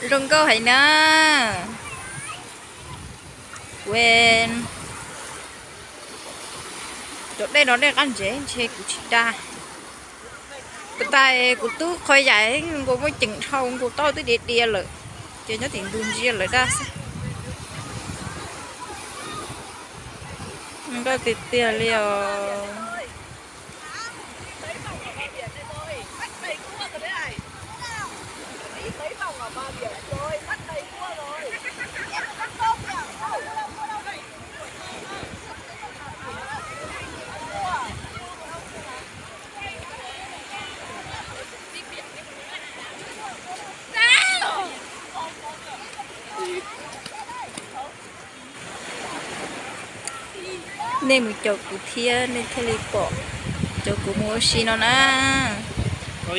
Zoo nkauj heev na. Kuv, cov dej no dej qab ntsev ntshe kuv tsis da. Kuv tais kuv tub qhov yaim nkaus muaj ceem dhau nkaus tau twb diav diav lawm, ces nyob tim ntug ntsia lawv da xwb. Nkauj tiag tiag li os. Nej mus caum kuv thiab nej thiaj li pom cov kuv mus ua si no na. Kuv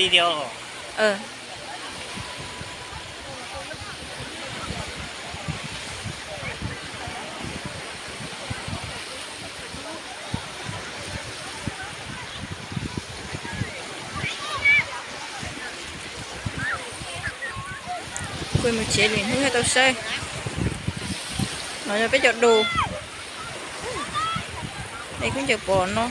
mus tsev lwm hnub thiaj tau saib. No yog peb cov du, es khaub ncaws pom no.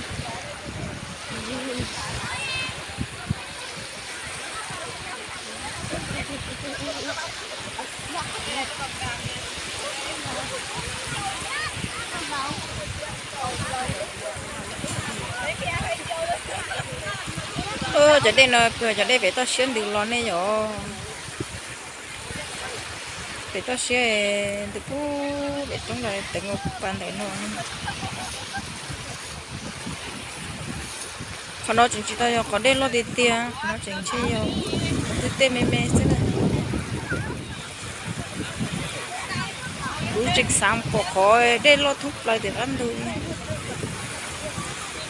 Cov dej no, cov dej pem toj siab ntws los nej yom. Pem toj siab ntws pub pem roob los teev ua pa ntawm no. Qhov no tseem tsis tau yog qhov dej loj tiag tiag, qhov no tseem ntshe yog tej tej me me xwb na. Kuv tseem xav pom qhov dej loj thoob plaws tim qab ntug.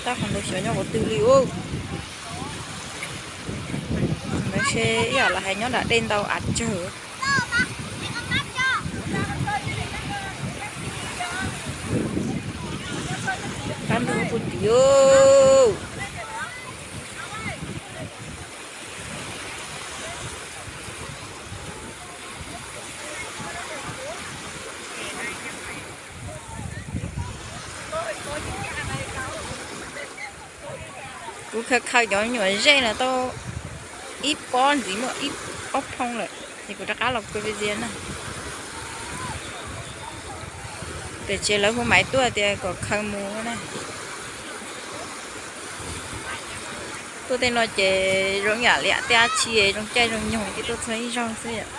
Tab qhov ntawd xyov nyob qhov twg li ub. Ntshe ib yam lawv hais nyob nram dej ntau av tsawg. Qab ntug puag tim. Kuv khaws khaws cov nyuam zej no tau ib pob ntxiv muaj ib ob phooj lawm ces kuv rov qab los kua video na. Pem tsev lawv hu maiv tuaj tias kom khaws mus na. Tuaj tej no ces zoo yam li tej dab tsi zoo caij zoo nyoog ces tuaj txog ib zaug xwb yom.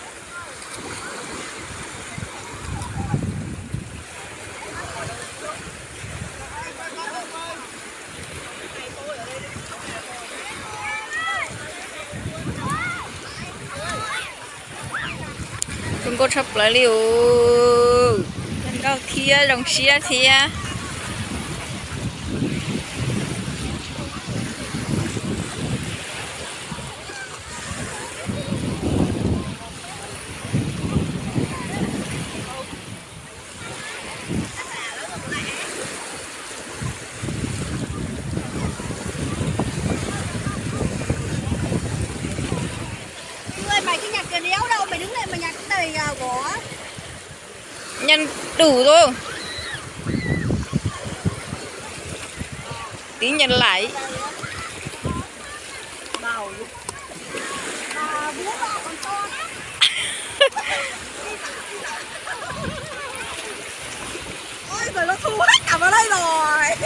Zoo nkauj tshaj plaws li os. Zoo nkauj thiab zoo siab thiab. Nhanh đủ thôi. Tí Nhật lại. Ôi, giờ nó thu hết cả vào đây rồi.